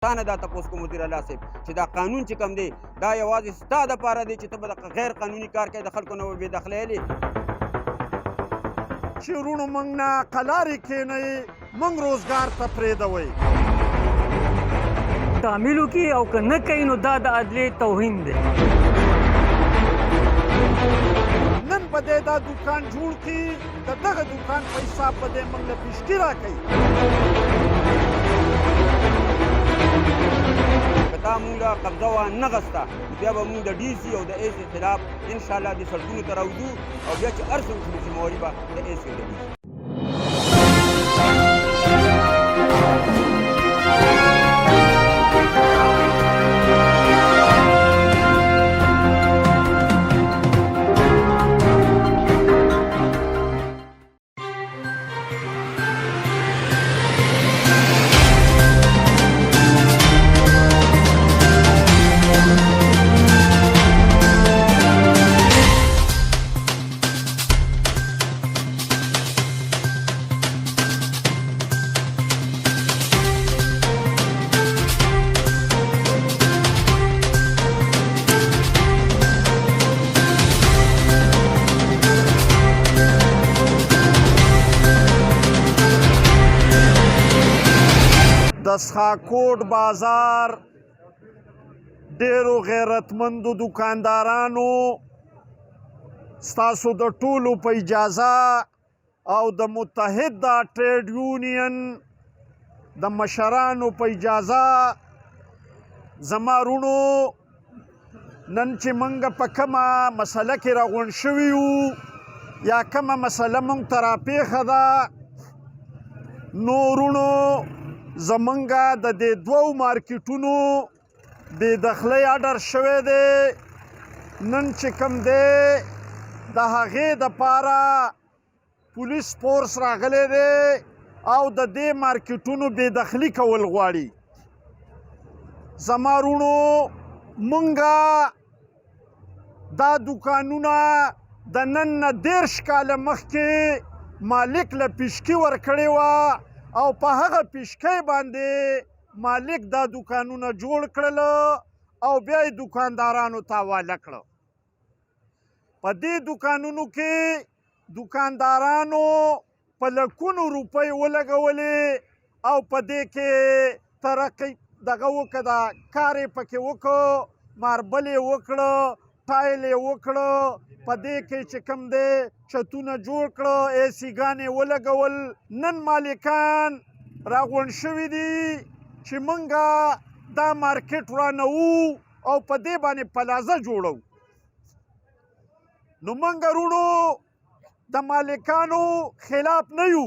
تا نه دا تپوس کوم وزیر اعلی صاحب چې دا قانون چې کوم دی دا یوازې ستا دپاره دی چې ته به د غیر قانوني کار کوې، د خلکو نه به بې دخلېلې. چې وروڼو موږ نه قلارې کښېنئ، موږ روزګار ته پرېږدوئ. تعمیل وکړي او که نه کوي نو دا د عدلې توهین دی. نن به دی دا دوکان جوړ کړي، د دغه دوکان په حساب به دی موږ له پیشکي راکوي. که تا موږ له قبضه وا نه غسته بیا به موږ د ډي سي او د ای سي خلاف انشاءالله د سړکونو ته راوځو او بیا چې هر څه وشي نو ذمه واري به د ای سي او د ډي سي. د سخاکوټ بازار ډیرو غیرتمندو دکاندارانو ستاسو د ټولو په اجازه او د متحده ټریډ یونین د مشرانو په اجازه زما وروڼو نن چې مونږ په کومه مسله کې راغونډ شوي یو یا کومه مسله مونږ ته راپېښه ده، نو وروڼو زمونږ د دې دوو مارکیټونو بې دخلۍ اډر شوی دی. نن چې کوم دی د هغې دپاره پولیس فورس راغلی دی او د دې مارکیټونو بې دخلي کول غواړي. زما وروڼو مونږه دا دوکانونه د نن نه 30 کاله مخکې مالک له پیشکي ورکړې وه او په هغه پیشکۍ باندې مالک دا دوکانونه جوړ کړل او بیا یې دوکاندارانو ته حواله کړه. په دې دوکانونو کې دوکاندارانو په لکونو روپۍ ولګولې او په دې کې ترقي دغه وکړه، دا کار یې پکې وکړو، ماربل یې وکړو، ټایل یې وکړو، په دې کې چې کوم دی چتونه جوړ کړو، ای سي ګان یې ولګول. نن مالکان راغونډ شوي دي چې مونږه دا مارکیټ ورانوو او په دې باندې پلازه جوړو. نو مونږ وروڼو د مالکانو خلاف نه یو،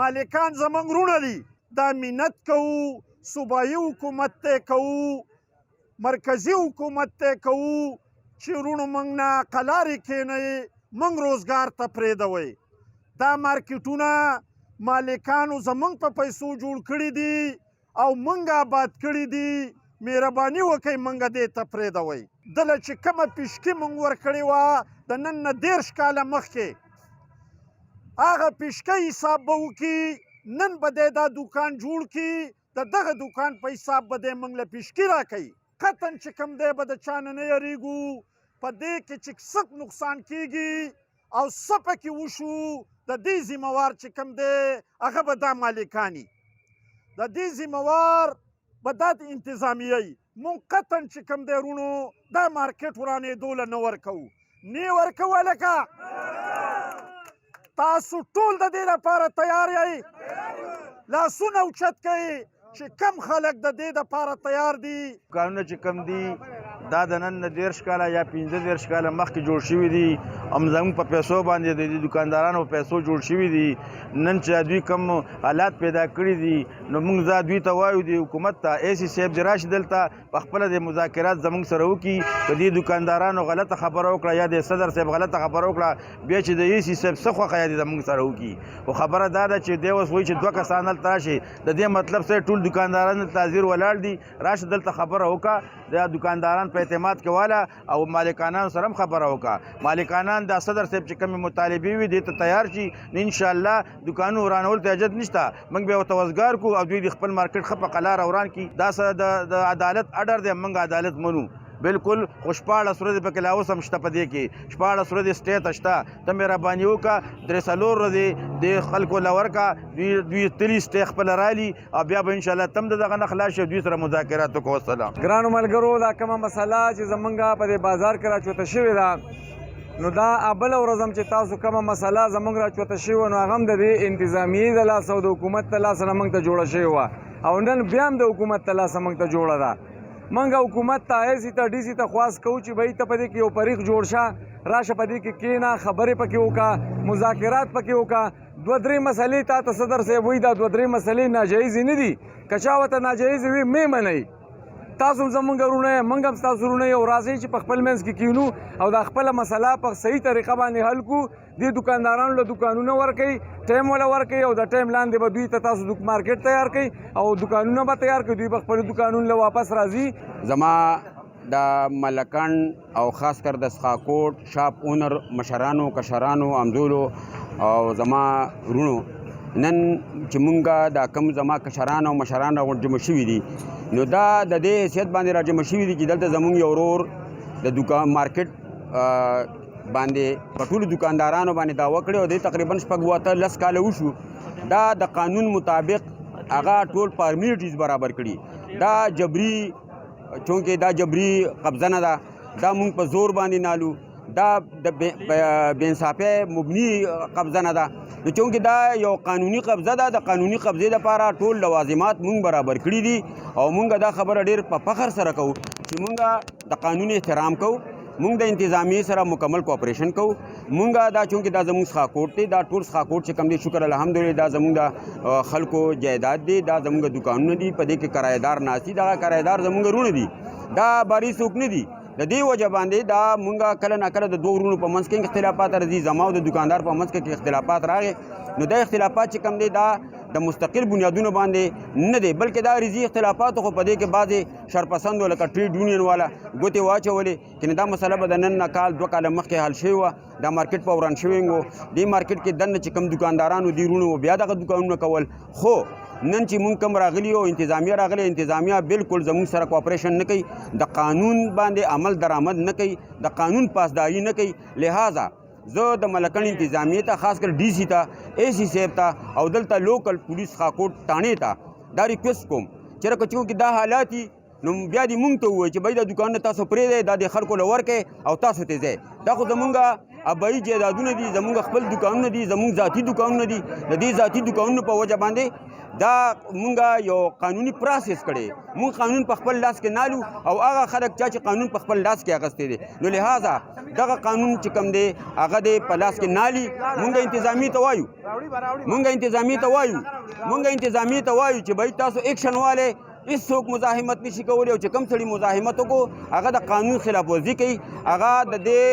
مالکان زمونږ وروڼه دي. دا منت کوو، صوبایي حکومت ته کوو، مرکزي حکومت ته کوو چې وروڼو مونږ نه قلارې کښېنئ، مونږ روزګار ته پرېږدوئ. دا مارکیټونه مالکانو زمونږ په پیسو جوړ کړي دي او مونږ آباد کړي دي، مهرباني وکړئ مونږ دې ته پرېږدوئ. دله چې کومه پیشکي مونږ ورکړې وه د نن نه 30 کاله مخکې، هغه پیشکۍ حساب به وکړي. نن به دی دا دوکان جوړ کړي، د دغه دوکان په حساب به دی مونږ له پیشکي راکوي. قطعاً چې کوم دی به د چا نه نه یریږو. په دې کې چې څه نقصان کیږي او څه پکې وشو، د دې ذمهوار چې کوم دی هغه به دا مالکان وي، د دې ذمهوار به دا انتظامیه وي. مونږ قطعاً چې کوم دی وروڼو دا مارکیټ ورانېدو له نه ورکوو، نه ورکوو. هلکه تاسو ټول د دې لپاره تیار یئ؟ لاسونه اوچت کړئ چې کم خلک د دې لپاره تیار دي. دوکانونه چې کم دي دا د نن نه 30 کاله یا 35 کاله مخکې جوړ شوي دي، هم زموږ په پیسو باندې د دې دوکاندارانو په پیسو جوړ شوي دي. نن چې دوی کم حالات پیدا کړي دي نو موږ دا دوی ته وایو، د حکومت ته ای سي صاحب دې راشي دلته په خپله د مذاکرات زموږ سره وکړي. که دې دوکاندارانو غلطه خبره وکړه یا د صدر صاحب غلطه خبره وکړه، بیا چې د ای سي صاحب څه خوښه یا دې زموږ سره وکړي. خو خبره دا ده چې دی اوس وایي چې دوه کسان هلته راشي، د دې مطلب څه؟ ټول دوکانداران دلته حاضر ولاړ دي، راشه دلته خبره وکړه. دا دوکانداران په اعتماد کې واله او مالکانان سره هم خبره وکړه. مالکانان دا صدر صاحب چې کومې مطالبې وي دې ته تیار شي، ان شاء الله دکانونو ورانولو ته حاجت نشته، موږ به ورته وزګار کړو او دوی د خپل مارکیټ ښه په قلاره وران کړي. دا سره د عدالت اډر دی، موږ عدالت منو بالکل. خو 16 ورځې پکې لا اوس هم شته، په دې کې 16 ورځې سټې ته شته. ته مهرباني وکړه، 3-4 ورځې د خلکو له ورکړه، دوی تلي سټې خپله رالي او بیا به انشاءالله تم د دغه نه خلاص شي، دوی سره مذاکرات وکړو. والسلام. ګرانو ملګرو، دا کومه مسله چې زمونږ په دې بازار کې راچوته شوې ده، نو دا بله ورځ هم چې تاسو کومه مسله زمونږ راچوته شوې وه، نو هغه هم د دې انتظامیې د لاسه او د حکومت د لاسه نه موږ ته جوړه شوې وه، او نن بیا هم د حکومت د لاسه موږ ته جوړه ده. موږ حکومت ته، ای سي ته، ډي سي ته خواست کوو چې بهی ته په دې کې یو فریق جوړ شه، راشه په دې کې کښېنه، خبرې پکې وکړه، مذاکرات پکې وکړه. 2-3 مسلې تا ته صدر صاحب وایي، دا 2-3 مسلې ناجایزې نه دي، که چا ورته ناجایزې وي مې منئ. تاسو هم زمونږ وروڼه یئ، موږ هم ستاسو وروڼه یو، راځئ چې په خپل منځ کې کښېنو او دا خپله مسله په صحیح طریقه باندې حل کړو. دې دکاندارانو له دکانونه ورکوي، ټایم وله ورکوي، او د ټایم لاندې به دوی ته تاسو مارکیټ تیار کړئ او دکانونه به تیار کړئ، دوی به خپلو دکانونو له واپس راځي. زما د ملکن او خاص کر د سخاکوټ شاپ اونر مشرانو، کشرانو، امزولو او زما وروڼو، نن چې مونږه دا کم زما کشران او مشران راجمع شوي دي، نو دا د دې حیثیت باندې راجمع شوي دي چې دلته زمونږ یو ورور د دکان مارکیټ باندې په ټولو دکاندارانو باندې دعوه کړې او دې تقریبا 6-8-10 کاله وشو. دا د قانون مطابق هغه ټول فارمیلیټیز برابر کړي. دا جبري، چونکې دا جبري قبضه نه ده، دا مونږ په زور باندې نالو، دا د بې انصافۍ مبني قبضه نه ده. نو چونکې دا یو قانوني قبضه ده، د قانوني قبضې دپاره ټول لوازمات مونږ برابر کړي دي، او مونږ دا خبره ډېر په فخر سره کوو چې مونږ د قانون احترام کوو، مونږ د انتظامیې سره مکمل کوپریشن کوو. مونږ دا چونکې دا زمونږ سخاکوټ دی، دا ټول سخاکوټ چې کوم دی، شکر الحمدلله دا زمونږ د خلکو جایداد دی، دا زمونږ دکانونه دي، په دې کې کرایهدار ناست دي، دغه کرایهدار زمونږ وروڼه دي، دا باري څوک نه دي. د دې وجه باندې دا مونږ کله نا کله د دوو وروڼو په منځ کې اختلافات راځي، زما او د دکاندار په منځ کې اختلافات راغی، نو دا اختلافات چې کوم دی دا د مستقل بنیادونو باندې نه دی، بلکې دا عارضي اختلافات خو په دې کې بعضې شرپسندو لکه ټریډ یونین والا ګوتې واچولې، کنه دا مسله به د نن نه کال 2 کاله مخکې حل شوې وه. دا مارکیټ په وران شوی و، دې مارکیټ کې دننه چې کوم دکاندارانو دي وروڼو بیا دغه دکانونه کول. خو نن چې مونږ کوم راغلي او انتظامیه راغلې، انتظامیه بالکل زمونږ سره کوپریشن نه کوي، د قانون باندې عمل درآمد نه کوي، د قانون پاسداري نه کوي. لہذا زه د ملکن انتظامیې ته، خاص کر ډي سي ته، ای سي صاحب ته او دلته لوکل پولیس خاکوټ تاڼې ته دا ریکویسټ کوم چې راکه چونکې دا حالات دي، نو بیا دې مونږ ته ووایي چې بھائی دا دکانونه تاسو پرېږدئ، دا دې خلکو له ورکړئ او تاسو ته ځئ. دا خو زمونږ ابایي جایدادونه دي، زمونږ خپل دکانونه دي، زمونږ ذاتي دکانونه دي. د دې ذاتي دکانونو په وجه باندې دا مونږ یو قانوني پروسس کړی، مونږ قانون په خپل لاس کې نالو او هغه خلک چا چې قانون په خپل لاس کې اخیستی دی، نو لهذا دغه قانون چې کوم دی هغه دی په لاس کې نالي. مونږ انتظامیې ته وایو، مونږ انتظامیې ته وایو، مونږ انتظامیې ته وایو چې بھائی تاسو اکشن والے، هیڅوک مزاحمت نشي کولی، او چې کوم سړي مزاحمت وکړو هغه د قانون خلاف ورزي کوي، هغه د دې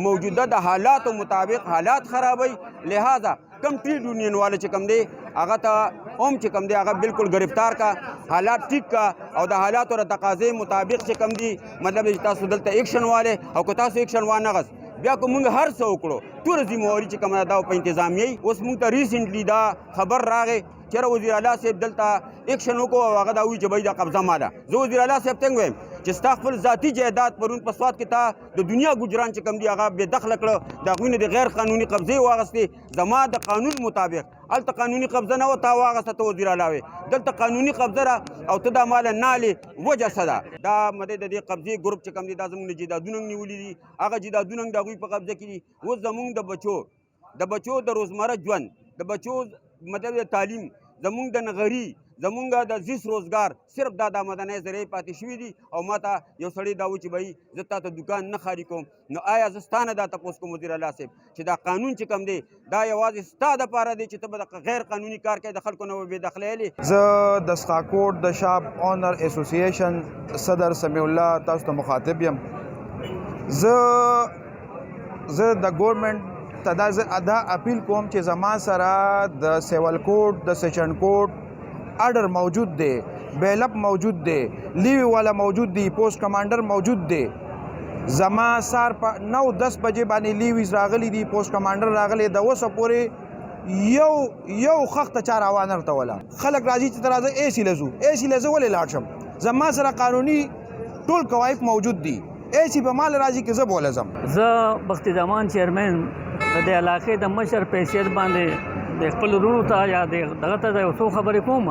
موجوده د حالاتو مطابق حالات خرابوي. لهذا کم ټریډ یونین والا چې کوم دی هغه ته هم چې کوم دی هغه بالکل گرفتار کا، حالات ټیک کا، او د حالاتو د تقاضې مطابق چې کوم دی مطلب چې تاسو دلته اکشن والے، او که تاسو اکشن وانه غست بیا که مونږ هر څه وکړو ټوله ذمهواري چې کومه ده دا په انتظامیه. اوس مونږ ته ریسنټلی دا خبر راغی چېرې وزیر اعلی صاحب دلته اکشن وکړو او هغه دا وایي چې بھائی دا قبضه ما ده. زه وزیر اعلی صاحب ته وایم چې ستا خپل ذاتي جایداد پرون په سوات کې تا د دنیا ګجران چې کوم دی هغه بې دخله کړه، د هغوی نه د غیر قانوني قبضې واخیستې. زما د قانون مطابق هلته قانوني قبضه نه وه، تا واخیسته، ته وزیر اعلی وې، دلته قانوني قبضه ده او ته دا ماله نه الې، وجه څه ده؟ دا مده د دې قبضې ګروپ چې کوم دی دا زموږ نه جایدادونه هم نیولي دي، هغه جایدادونه هم د هغوی په قبضه کې دي. اوس زموږ د بچو د روزمره ژوند، د بچو مطلب د تعلیم، زموږ د نغري، زموږ د زیس روزګار صرف دا د آمدنۍ ذریعې پاتې شوي دي. او ما ته یو سړی دا و چې بھائی زه تا ته دکان نه خالي کوم، نو آیا زه ستا نه دا تپوس کوم وزیر اعلی صاحب چې دا قانون چې کوم دی دا یوازې ستا دپاره دی چې ته به د غیر قانوني کار کوې، د خلکو نه به بې دخله یې؟ زه د سخاکوټ د شاپ اونر اسوسییشن صدر سمیع الله تاسو ته مخاطب یم. زه د ګورنمنت ته دا زه دا اپیل کوم چې زما سره د سیول کوټ د سیشن کوټ ارډر موجود دی. بیلپ موجود دی، لیوی والا موجود دی، پوسټ کمانډر موجود دی. زما سار په 9-10 بجې باندې لیویز راغلي دي، پوسټ کمانډر راغلی، د اوسه پورې یو یو خخته چا راوانه رتوله. خلک راځي چې ته راځه ای سي له ځو، ای سي له زه ولې لاړ شم؟ زما سره قانوني ټول کوایف موجود دي. ای سي به مال راځي که زه بوله ځم؟ زه بخت زمان چیرمن د دې علاقې د مشر په حیثیت باندې د خپل وروڼو ته یا د دغه ته یو څو خبرې کوم،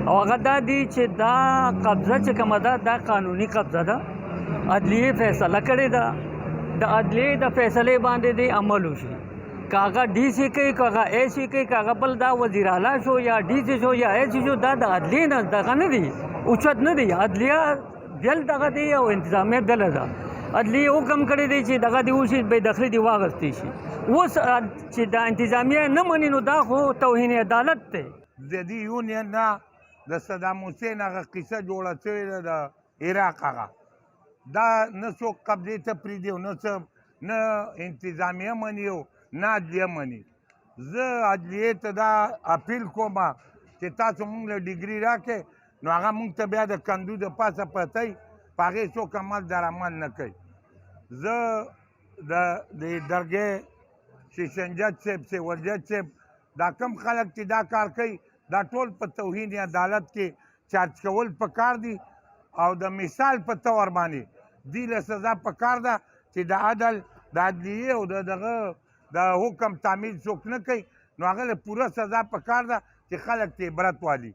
او هغه دا دي چې دا قبضه چې کومه ده دا قانوني قبضه ده، عدلیې فیصله کړې ده، د عدلیې د فیصلې باندې دې عمل وشي. که هغه ډي سي کوي، که هغه ای سي کوي، که هغه بل دا وزیر اعلی شو یا ډي سي شو یا ای سي شو، دا د عدلیې نه دغه نه دی، اوچت نه دی. عدلیه بل دغه دی او انتظامیه بله ده. عدلیې حکم کړی دی چې دغه دې وشي، بې دخلي دې واغستې شي. اوس چې دا انتظامیه نه مني نو دا خو توهین عدالت دی. د دې یونین نه د صدام حسین هغه قصه جوړه شوې ده د عراق، هغه دا نه څوک قبضې ته پرېږدي او نه څه، نه انتظامیه مني او نه عدلیه مني. زه عدلیې ته دا اپیل کوم چې تاسو مونږ له ډیګري راکړئ، نو هغه مونږ ته بیا د کندو د پاسه پرته وي، په هغې څوک عمل درعمل نه کوي. زه د درګې سیشن جج صاحب، سیول جج صاحب، دا کم خلک چې دا کار کوي دا ټول په توهین عدالت کې چارج کول پکار دي، او د مثال په تور باندې دوی له سزا پکار ده چې د عدل د عدلیې او د دغه د حکم تعمیل څوک نه کوي، نو هغه له پوره سزا پکار ده چې خلک ته عبرت والي.